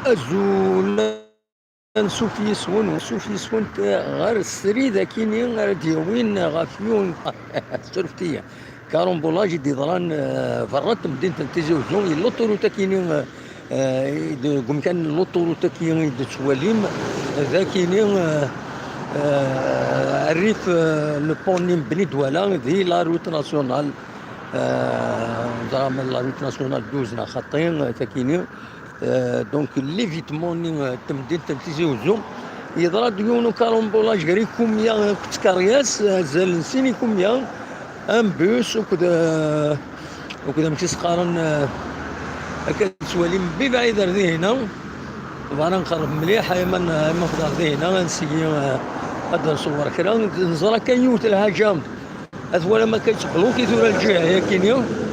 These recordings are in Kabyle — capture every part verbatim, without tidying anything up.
Azul, ansuf yes-wen, ansuf yes-wen ɣer srid akini ara d-yawin ɣef yiwen, surfet-iyi, karambolaj i d-yeḍran, eh, berra n temdint n Tizi Uzzu, i l'autoroute akini, eh, eh, i d-, deg umkan n l'autoroute akini i d-tettwalim, d akini, eh, eh, rrif, eh, le pont-nni n Bni Dwala di la route nationale, eh, ẓra ma la route nationale douze neɣ xaṭi, eh, takini. Euh, donc, l'évitement-nni, euh, n temdint n Tizi Uzzu, yeḍra-d yiwen ukarambolaj gar ikumya akked tkeryas, euh, azal n sin ikumya, un bus akked, euh, akked amek i s-qqaren, euh, akka tettwalim mebɛid ar dihina. Bɣan ad nqerreb mliḥ, ay ma n-, ay ma nefḍer dihina, ad nseggi, euh, ad nṣewwer kra. Neẓra kan yiwet lḥaǧa, ad twalam akka yettbluki tura lǧiha-yakini.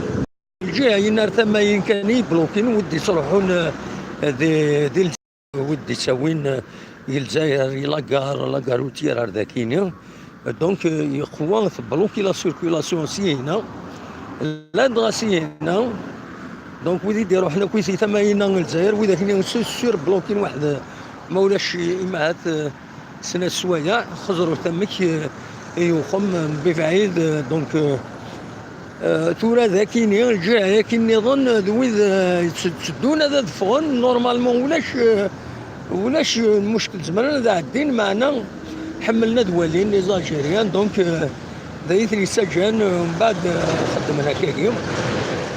Lǧiha-yin ar tama-yin kan i yeblukin, wid d-yettruḥun, eh, di, di Lezzayer, wid d-yettawin, eh, i Lezzayer, i lagar, lagar routière ar dakini. Donc, eh, yeqwa, tebluki la circulation syin-a, ladɣa syin-a. Donc, wid i d-iruḥen akk si tama-yin n Lezzayer, wid akni sur, surblukin waḥed, ma ulac imahat, eh, snat swayeɛ, xeẓrut amek, eh, i uxem, eh, mebɛid, eh, donc, eh, eh, tura d akini, lǧiha-yaki nniḍen, eh, d wid, eh, yett-, tteddun ad, ad ffɣen, normalement ulac, eh, ulac, eh, lmuckel, zemren ad ɛeddin, meɛna ḥemmlen ad walin les Algériens, donc, eh, d ay ten-yettaǧǧan, eh, mbeɛd, eh, xeddmen akkagi.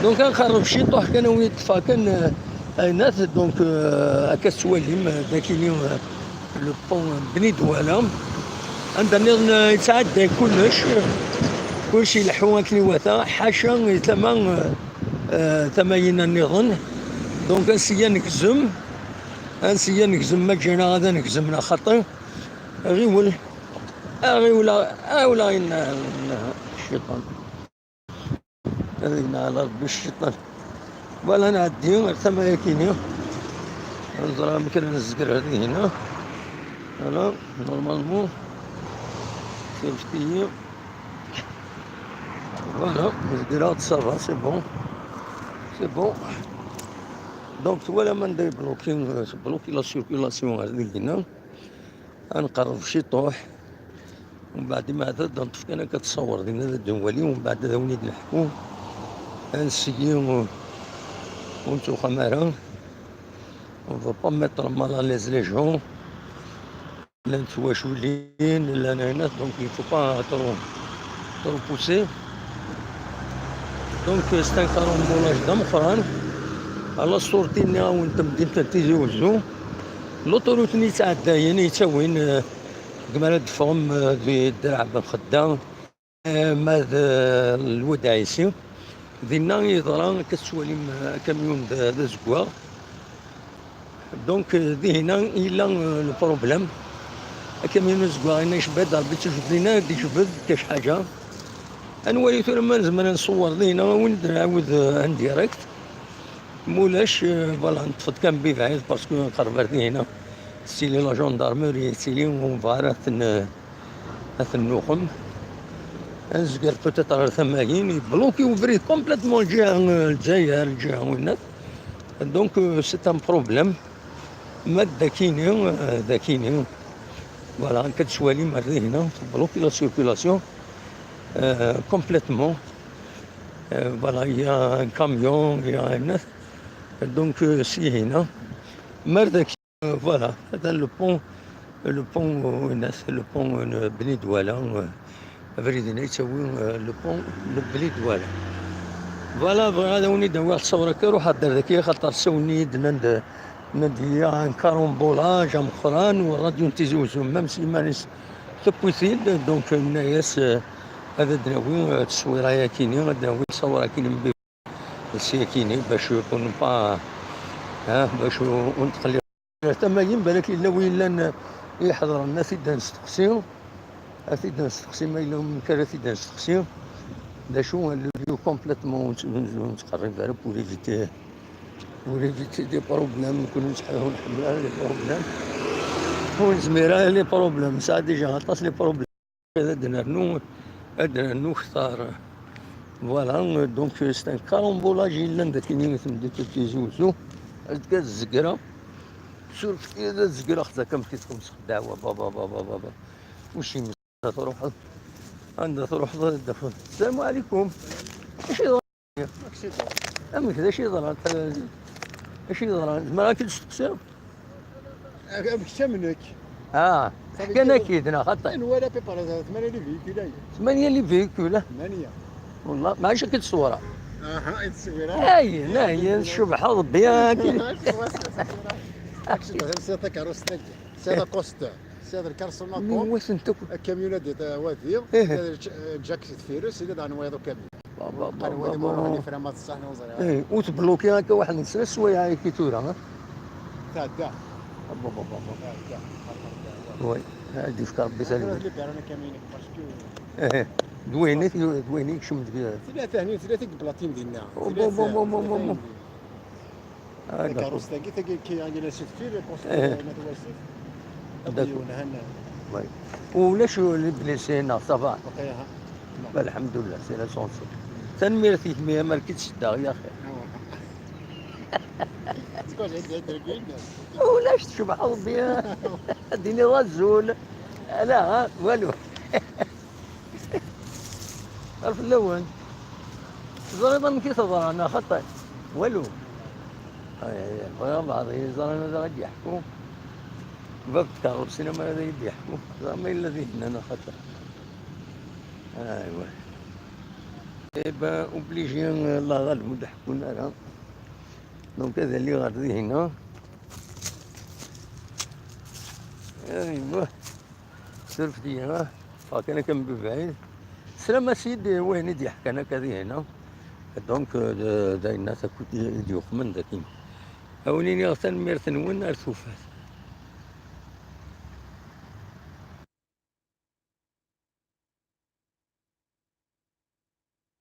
Donc, ad nqerreb ciṭuḥ kan, ad wen-yeṭṭef kan, eh, ayennat, donc, eh, akka tettwalim, eh, d akini, eh, le pont Bni Dwala, anda nniḍen, eh, yettɛedday kullec, kullec ileḥḥu akken iwata, ḥaca i tama, eh, tama-ina nniḍen. Donc, ansi ad negzem, ansi ad negzem, ma ǧǧan-aɣ ad negzem neɣ xaṭi. Ɣiwel, a ɣiwel, a ɣiwel, a ɣiwel, a ɣiwel, cciṭan. Ad yenɛel Rebbi cciṭan. Voilà, nɛeddi ar tama-yakini. Ad nẓer amek ara nezger ar dihina. Voilà, normalement. Surfet-iyi. Voilà, nezger-aɣ-d, ça va, c'est bon. C'est bon. Donc, twalam anda yebloki, tebloki la circulation ar dihina. Ad nqerreb ciṭuḥ. Umbeɛd, imeɛda ad neṭṭef kan akka ttṣawer dinna, ad d-nwali, umbeɛd ad awen-id-neḥku. Ad nseggi, ur, ur nettuxam ara. On veut pas mettre mal à l'aise les gens. Llant twaculin, llan ayen, donc il faut pas trop, trop pousser. Donc, c'est un carambolage d ameqqran. Ala ṣṣurti-nni awen temdint n Tizi Uzzu. L'autoroute-nni yettɛeddayen, yettawin, eh, deg mi ara d-teffɣem, eh, di Ddeṛɛa Bab Xedda, eh, ma d, eh, Lwad Ɛisi. Dinna yeḍra, akka tettwalim, eh, akamyun d, d azeggaɣ. Donc, eh, dihina yella, eh, le problème. Akamyun azeggaɣ-inna icebba-d Rebbi, ttujbed dinna ad d-icbed kac ḥaǧa. Ad nwali tura ma nezmer ad nṣewwer dihina, ad wen-d-nɛawed, eh, en direct. Mulac, euh, voilà, neṭṭef-d kan mebɛid, parce que nqerreb ar dihina. Tettili la gendarmerie, tettili, ur nebɣi ara ad ten-, ad ten-nuxem. Ad nezger peut-être ɣer tama-yin, yebloki ubrid complètement lǧiha, euh, Lezzayer, lǧiha winnat. Donc, euh, c'est un problème. Ma d dakini, euh, dakini. Voilà, akka tettwalim ar dihina, tebloki la circulation, euh, complètement. Euh, voilà, il y a un camion, il y a un, donc, euh, si hina. Merdek, euh, voilà, هذا le pont, le pont, euh, le pont, euh, Bni Dwala, euh, abrid-nni yettawi, euh, le pont n Bni Dwala. Voilà, bɣiɣ ad awen-id-awiɣ ttṣawra akka, ruḥ ar daki, xaṭer ssawlen-iyi-d, nnan-d, nnan-d, il y a un carambolage ameqqran, u rradyu n Tizi Uzzu, même si iman-is tewwi-t-id, donc, euh, nenna-yas, euh, ad d-nawi, euh, tteswira-yakini, ad d-nawi ttṣawra-yakini n Ssyakini, bac pour ne pas, ha, bac ur, ur netqelliq. Tama-yin, balak yella wi yellan, eh, iḥeḍren, ad t-id-nesteqsi, ad t-id-nesteqsi, ma yella wamek ara t-id-nesteqsi. D acu, le lieu complètement ur nt-, ur nettqerrib ara pour éviter, pour éviter des problèmes, ur nettḥ-, ur nḥemmel ara les problèmes. Ur nezmir ara les problèmes, nesɛa déjà aṭas les problèmes. Ad d-nernu, ad d-nernu kter. Voilà, donc, c'est un carambolage yellan dagi, tmeddit n Tizi Uzzu, azekka d zzeggra. Suref-iyi, ad zegreɣ zdat-k amek i txemseɣ ddeɛwa, baba, baba, baba. Ucimi, anda truḥeḍ? Anda truḥeḍ ad d-tafeḍ? Sslam ɛlikum. Acu yeḍran? Amek d acu yeḍran? Acu yeḍran? Zemreɣ ad k-id-steqsiɣ? Amek ttamnek? Ah, ḥkan-ak-id, neɣ xaṭi? Nwala pipar, tmanya les véhicules-agi. Tmanya les véhicules, ah? Tmanya. Wallah, maɛac akka d-ṣṣwara. Aha, i d-ṣṣwara. Ay, ay, tcebḥeḍ bien. Aksida, tesɛiḍ takeṛṛust-agi, tesɛiḍ akusṭa, tesɛiḍ lkarṣun. Mi akk wasent akk. Akamyun-agi, wadi, eh, Jack deffir-s, yella daɣen wayeḍ ukamyun. Baba, baba, baba. Wadi ma ruḥen iframat ṣṣeḥ, neɣ ẓriɣ. Eh, ur tbluki akka waḥed n snat sswayeɛ akka tura, ha? Tɛedda. Baba, baba, baba. Tɛedda. Oui, ad d-yefk Rebbi talwit. Ad libera akamyun-ik, parce que eh, d wayen i, d wayen i yekcem deg. Tella tehni, tella tigi platin dinna. Oh, tella bon, bon, bon, bon, bon, bon. Takeṛṛust-agi, tagi, ki, agi la siftir, eh, ma twasif. D'accord. Yiwen, hana. Oui. Ulac les blessés, neɣ ça va? Baqi, ha. Alḥemdulillah, c'est l'essentiel. Tanemmirt-ik, mi amer k-id-ceddaɣ, yaxi. Ulac, tcebḥeḍ bien. Ad d-tiniḍ azul. Ala, ha, walu. Ar fell-awen. Teẓriḍ amek i teḍra, neɣ xaṭi? Walu. Ay, ay, ay, bɣiɣ ad yeẓran ad aɣ-d-yeḥku. Bab tkeṛṛusin, ama ad iyi-d-yeḥku. Ẓer ma yella dihin, neɣ xaṭi. Aywa. Eh ben, obligé, euh, la ɣaleb ur d-ḥekkun ara. Donc, ad aliɣ ɣer dihin. Aywa. Surfet-iyi, ha? Ffeɣ kan akka mebɛid. Teslam-as-id i wayen i d-yeḥkan akka dihin, ha? Donc, euh, d, d ayen akk i d-yuqmen d akin. A wen-iniɣ tanemmirt-nwen ar tufat.